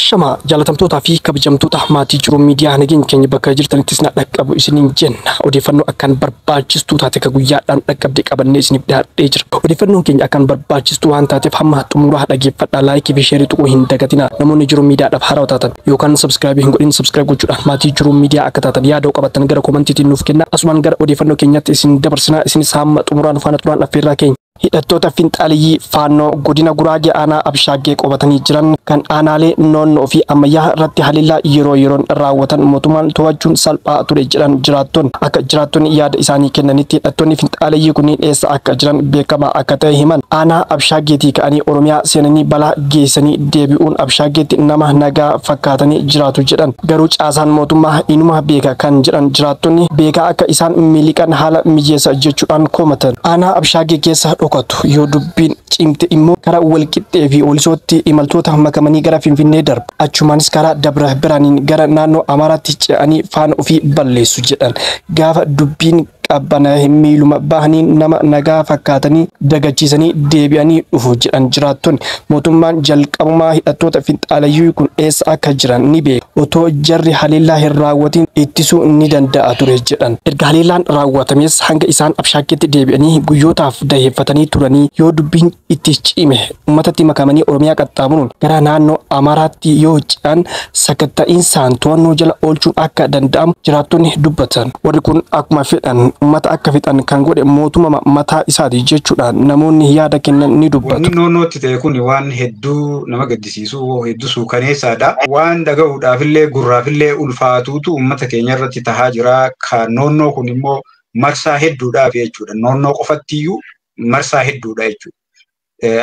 Ashama jaalatamtootaa fi kabajamtoota maatii Jiruu Miidiyaa, nageenya keenya bakka jirtanittis na dhaqqabu isiniin jenna. Odeeffannoo akkaan barbaachistuu taate ka guyyaadhaan dhaqqabde qabannee isiniif dhiyaadhee jira. Odeeffannoon keenya akkaan barbaachistuu waan taateef hamma xumuraa dhaggeeffadhaa, like fi share tuquu hin dagatina. Namoonni Jiruu Miidiyaadhaaf haarawaa taatan yookaan subscribe hin godhin, subscribe gochuudhaan maatii Jiruu Miidiyaa akka taatan yaada qabattan gara commentiitiin nuuf kenna. Asumaan gara odeeffannoo keenyaatti isin dabarsina. Isinis hamma xumuraan faana turaan affeerraa keenya. Hidhattoota finxaaliyyii Faannoo godina Guraagee aanaa Abshaaggee qobatanii jiran kan aanaalee Noonnoo fi Ammayyaa irratti haleellaa yeroo yeroon raawwatan mootummaan to'achuun salphaa ture jedhan jiraattonni. Akka jiraattonni yaada isaanii kennanitti, hidhattoonni finxaaliyyii kunniin eessa akka jiran beekamaa akka ta'e himan. Aanaa Abshaaggeetii ka'anii Oromiyaa seenanii balaa geessanii deebi'uun Abshaaggeetti nama nagaa fakkaatanii jiraatu jedhan. Garuu caasaan mootummaa inuma beeka kan jedhan jiraattonni, beekaa akka isaan miliqan haala mijeessa jechuudhaan komatan. Aanaa Abshaaggee keessa dhokatu, yoo dubbiin cimte immoo karaa Walqixxee fi Olisootti imaltoota makamanii gara Finfinnee darbu. Achumaanis karaa Dabra Biraaniin gara naannoo Amaaraatti ce'anii faana ofii balleessu jedhan. Gaafa dubbiin qabbanaa'e miiluma bahanii nama nagaa fakkaatanii dagachiisanii deebi'anii dhufu jedhan jiraattonni. Mootummaan jalqabumaa hidhattoota finxaalayyuu kun eessa akka jiran ni beeka. Otoo jarri haleellaa hin raawwatin ittisuu ni danda'a ture jedhan. Erga haleellaan raawwatames hanga isaan Abshaakkeetti deebi'anii guyyootaaf daheeffatanii turanii, yoo dubbiin itti cime uummatatti makamanii Oromiyaa qaxxaamuruun gara naannoo Amaaraatti yoo ce'an sakatta'iinsaan to'annoo jala oolchuun akka danda'amu jiraattonni dubbatan. Warri kun akkuma fedhan uummata akka fixan kan godhe mootummaa mataa isaati jechuudhaan namoonni yaada kennan ni dubbatu. Wanni Noonnootti ta'e kun waan hedduu nama gaddisiisu, hedduu suukaneessaadha. Waan dhaga'uudhaafillee gurraafillee ulfaatuutu uummata keenya irratti tahaa jira. Kan Noonnoo kun immoo marsaa hedduudhaaf jechuudha. Noonnoo qofattiyyuu marsaa hedduudha jechuudha.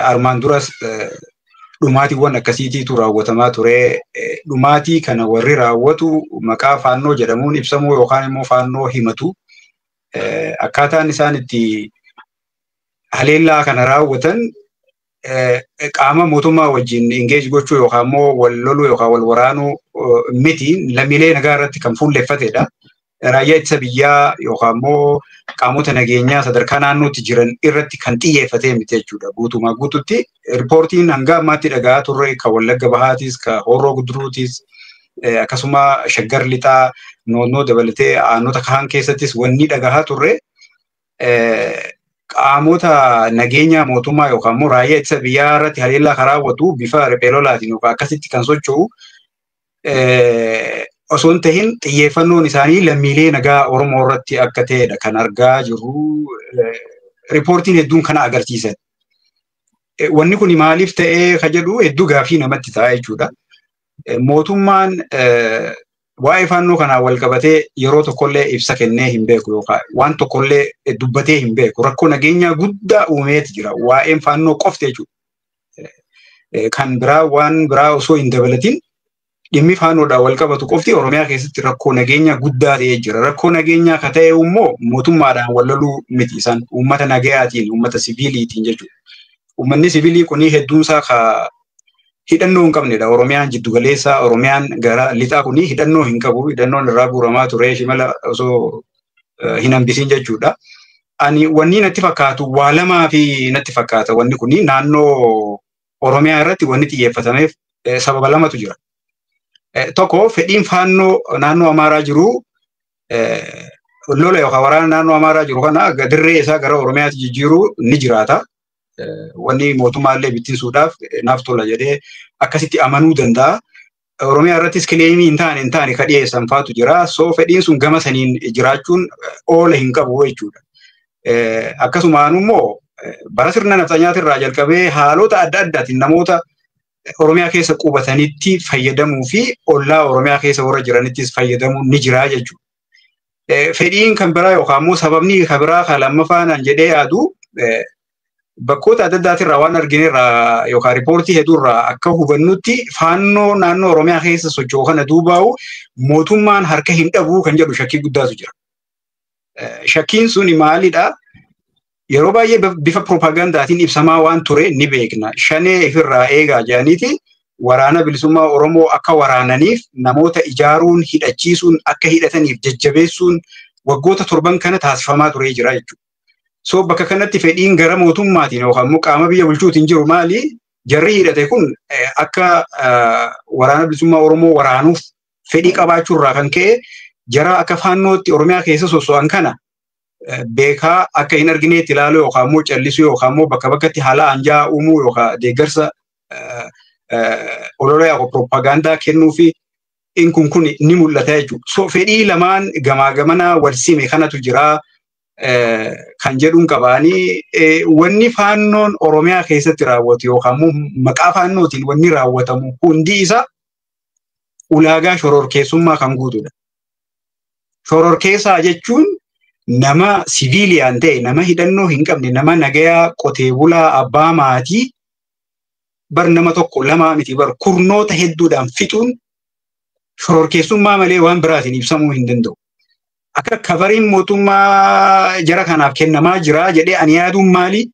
Armaan duras dhumaatiiwwan akkasiitiitu raawwatamaa ture. Dhumaatii kana warri raawwatu maqaa Faannoo jedhamuun ibsamuu yookaan immoo Faannoo himatu. Akkaataan isaan itti haleellaa kana raawwatan qaama mootummaa wajjin engage gochuu yookaan immoo wal loluu yookaan wal waraanuu miti, lammiilee nagaa irratti kan fuulleffatedha. Raayyaa ittisa biyyaa yookaan immoo qaamota nageenyaa sadarkaa naannootti jiran irratti kan xiyyeeffatee miti jechuudha. Guutumaa guututti riippoortiin hanga ammaatti dhaga'aa turre kan Wallagga Bahaatis, kan Horroo Guduruutis, akkasuma Shaggar Lixaa, Noonnoo dabalatee aanota kaan keessattis wanni dhagahaa turre qaamota nageenya mootummaa yookaan immoo raayyaa ittisa biyyaa irratti haleellaa kan raawwatu bifa riphee lolaatiin yookaan akkasitti kan socho'u osoo hin tahin, xiyyeeffannoon isaanii lammiilee nagaa Oromoo irratti akka ta'edha kan argaa jirru. Riippoortiin hedduun kana agarsiisan. Wanni kun maaliif ta'ee ka jedhu hedduu gaafii namatti ta'a jechuudha. Mootummaan waa'ee Faannoo kanaan wal qabatee yeroo tokkollee ibsa kennee hin beeku yookaan waan tokkollee dubbatee hin beeku. Rakkoo nageenyaa guddaa uumeeti jira. Waa'een Faannoo qofti jechuudha. Kan biraa waan biraa osoo hin dabalatin dhimmi Faannoodhaan wal qabatu qofti Oromiyaa keessatti rakkoo nageenyaa guddaa ta'ee jira. Rakkoo nageenyaa ka ta'e immoo mootummaadhaan wal loluu miti, isaan uummata nagayaatiin, uummata siviiliitiin jechuudha. Uummanni siviilii kunii hedduunsaa ka hidhannoo hin qabnedha. Oromiyaan jiddu galeessaa, Oromiyaan gara lixaa kunii hidhannoo hin qabu. Hidhannoon irraa guuramaa ture shimala osoo hin hambisiin jechuudha. Ani wanni natti fakkaatu waa lamaa fi natti fakkaata, wanni kuni naannoo Oromiyaa irratti wanni xiyyeeffatameef sababa lamatu jira. Tokko, fedhiin Faannoo naannoo Amaaraa jiru lola yookaan waraana naannoo Amaaraa jiru kana dirree isaa gara Oromiyaatti jijjiiruu ni jiraata. Wanni mootummaallee bittinsuudhaaf naaf tola jedhee akkasitti amanuu danda'a. Oromiyaa irrattis claim hin taane ka dhiyeessan faatu jira. So fedhiin sun gama saniin jiraachuun oola hin qabu jechuudha. Akkasumaan immoo bara sirna nafxanyaatirraa jalqabee haalota adda addaatiin namoota Oromiyaa keessa qubatanitti fayyadamuu fi ollaa Oromiyaa keessa warra jiranittis fayyadamuun ni jira jechuudha. Fedhiin kan biraa yookaan immoo sababni kan biraa kan lammaffaan jedhee yaadu, bakkoota adda addaatirraa waan arginerraa yookaan riippoortii hedduurraa akka hubannutti, Faannoo naannoo Oromiyaa keessa socho'u kana duubaa'u mootummaan harka hin dhabu kan jedhu shakkii guddaatu jira. Shakkiin suni maalidha? Yeroo baay'ee bifa propagandaatiin ibsamaa waan ture ni beekna. Shanee ifirraa eegaa jedhaniiti Waraana Bilisummaa Oromoo akka waraananiif namoota ijaaruun, hidhachiisuun, akka hidhataniif jajjabeessuun waggoota 7n kana taasifamaa ture jira jechuudha. So bakka kanatti fedhiin gara mootummaatiin yookaan immoo qaama biyya bulchuutiin jiru maali? Jarri hidhate kun akka waraana bilisummaa Oromoo waraanuuf fedhii qabaachuu irraa kan ka'e jara akka faannootti Oromiyaa keessa soso'an kana beekaa akka hin argineetti ilaaluu yookaan immoo callisuu yookaan immoo bakka bakkatti haala anjaa uumuu yookaan deeggarsa olola yookaan propagaandaa kennuu fi in kun ni mul'ata jechuudha. So fedhii lamaan gamaa gamanaa wal sime kanatu jira kan jedhuun qabaanii wanni faannoon Oromiyaa keessatti raawwatu yookaan immoo maqaa faannootiin wanni raawwatamu hundi isaa ulaagaa shororkeessummaa kan guutudha. Shororkeessaa jechuun nama siviiliyaan ta'e, nama hidhannoo hin qabne, nama nagayaa qotee bulaa abbaa maatii bar nama tokko lamaa miti bar kurnoota hedduudhaan fixuun shororkeessummaa malee waan biraatiin ibsamuu hin danda'u. Akka kabariin mootummaa jara kanaaf kennamaa jira jedhee ani yaaduun maali?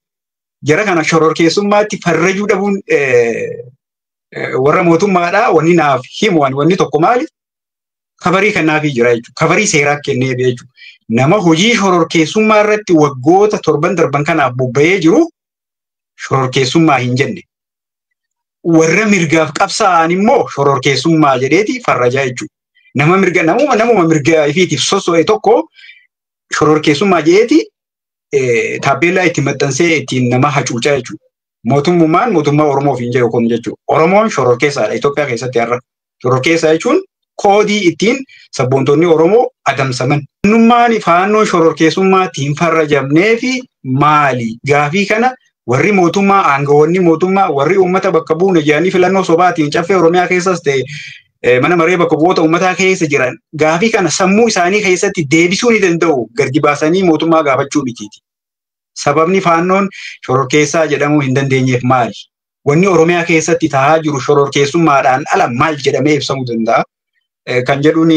Jara kana shororkeessummaatti farrajuu dhabuun warra mootummaadhaa wanni naaf himu wanni tokko maali? Kabarii kennaafii jira jechuudha. Kabarii seeraa kennee jechuudha. Nama hojii shororkeessummaa irratti waggoota torban darban kanaaf bobba'ee jiru shororkeessummaa hin jenne. Warra mirgaaf qabsaa'an immoo shororkeessummaa jedheeti farrajaa jechuudha. Nama mirga namuma mirga ifiitiif sosso'e tokko shororkeessummaa jedheeti taappeellaa itti maxxansee ittiin nama hacuucaa jechuudha. Mootummaan mootummaa Oromoof hin jedhu kun jechuudha. Oromoon shororkeessaadha Itoophiyaa keessatti har'a. Shororkeessaa jechuun koodii ittiin sabboontonni Oromoo adamsaman. Innummaan faannoo shororkeessummaatti hin farrajamnee fi maali? Gaafii kana warri mootummaa, aangawoonni mootummaa, warri uummata bakka buune jedhanii filannoo sobaatiin caffee Oromiyaa keessas ta'e mana maree bakka bu'oota uummataa keessa jiran gaafii kana sammuu isaanii keessatti deebisuu ni danda'u gadi baasanii mootummaa gaafachuu mitiiti. Sababni faannoon shororkeessaa jedhamuu hin dandeenyeef maali? Wanni Oromiyaa keessatti tahaa jiru shororkeessummaadhaan ala maal jedhamee ibsamuu danda'a? Kan jedhuun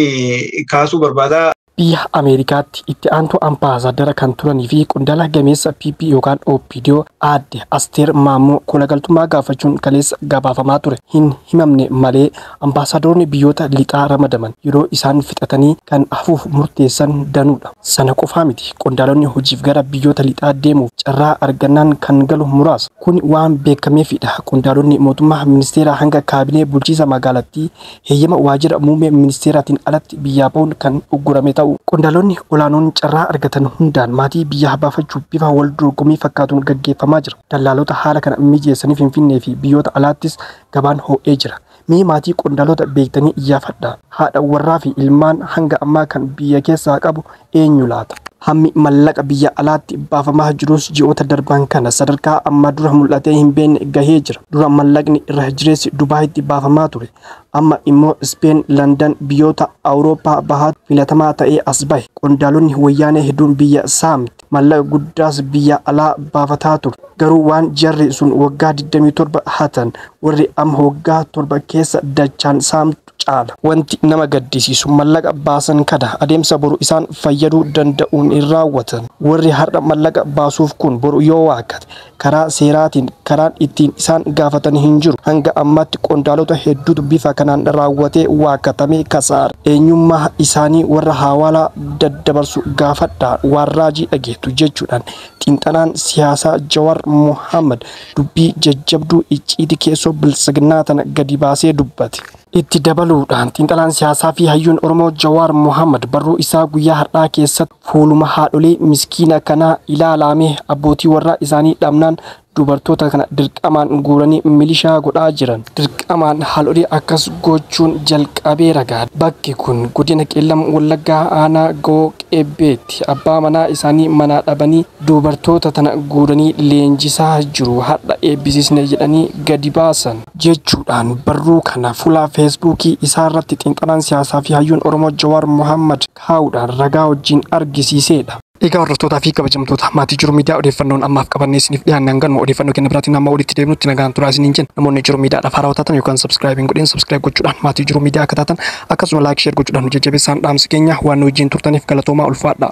kaasuu barbaadaa. Biyya Ameerikaatti itti aantuu ambaasaadara kan turanii fi qondaala gameessa PP yookaan OPDO aadde Asteer Maammoo kolagaltummaa gaafachuun kaleessa gabaafamaa ture. Hin himamne malee ambaasaadorni biyyoota lixaa ramadaman yeroo isaan fixatanii kan hafuuf murteessan danuudha. Sana qofaa miti, qondaalonni hojiif gara biyyoota lixaa deemuuf carraa argannaan kan galu muraasa. Kun waan beekameefidha. Qondaalonni mootummaa ministeeraa hanga kaabinee bulchiisa magaalattii heeyyama waajjira muummee ministeeraatiin alatti biyyaa bahuun kan uggurame ta'u. Qondaalonni olaanoon carraa argatan hundaan maatii biyyaa baafachuuf bifa wal dorgommii fakkaatuun gaggeeffamaa jira. Dallaalota haala kana mijeessanii Finfinnee fi biyyoota alaattis gabaan ho'ee jira. Mee maatii qondaalota beektanii iyyaafadha. Haadha warraa fi ilmaan hanga ammaa kan biyya keessaa qabu eenyu laata? Hammi mallaqa biyya alaatti baafamaa jirus ji'oota darban kana sadarkaa ammaa dura mul'atee hin beekne gahee jira. Dura mallaqni irra jireessi Dubaayitti baafamaa ture. Amma immoo Speen, London, biyyoota Awurooppaa bahaa filatamaa ta'ee as bahe. Qondaalonni wayyaanee hedduun biyya saamte. Mallaqa guddaas biyya alaa baafataa ture. Garuu waan jarri sun waggaa 27 hatan warri amma waggaa 7 keessa dachaan saamtu caala. Wanti nama gaddisiisu mallaqa baasan kana adeemsa boru isaan fayyaduu danda'uun hin raawwatan. Warri har'a mallaqa baasuuf kun boru yoo waakkate karaa seeraatiin karaan ittiin isaan gaafatan hin jiru. Hanga ammaatti qondaalota hedduutu bifa kanaan raawwatee waakkatamee kasaara. Eenyummaa isaanii warra hawaalaa daddabarsu gaafadhaa waan raajii dhageettu jechuudhaan xiinxalaan siyaasaa Jawaar Mohaammed dubbii jajjabduu icciitii keessoo biltsiginnaa tana gadi baasee dubbate. Itti dabaluudhaan xiinxalaan siyaasaa fi hayyuun Oromoo Jawaar Mohaammed barruu isaa guyyaa har'aa keessatti fuuluma haadholii miskiina kanaa ilaalame abbootii warraa isaanii dhabnaan dubartoota kana dirqamaan guuranii milishaa godhaa jiran. Dirqamaan haadholii akkas gochuun jalqabee ragaa. Bakki kun godina Qeellam Wallaggaa aanaa Ga'oo Qeebbeetti abbaa manaa isaanii manaa dhabanii dubartoota tana guuranii leenjisaa jiru. Har'a eebbisiisne jedhanii gadi baasan jechuudhaan barruu kana fuula feesbuukii isaarratti xiinxalaan siyaasaa fi hayyuun Oromoo Jawaar Mohaammed kaa'uudhaan ragaa wajjin argisiisedha. Egaa hordoftootaa fi kabajamtoota maatii Jiru Miidiyaa odeeffannoon ammaaf qabannee isiniif dhiyaanne hanganuma odeeffannoo kenna biraatiin amma walitti deemnutti nagaan turaa isiniin jenna. Namoonni Jiru Miidiyaadhaaf haarawaa taatan yookaan sabskraayibiin godhin sabskraayib gochuudhaan maatii Jiru Miidiyaa akka taatan akkasuma laayik sheer gochuudhaan nu jajjabeessaan dhaamsi keenya waan nu wajjin turtaniif galatoomaa ulfaadha.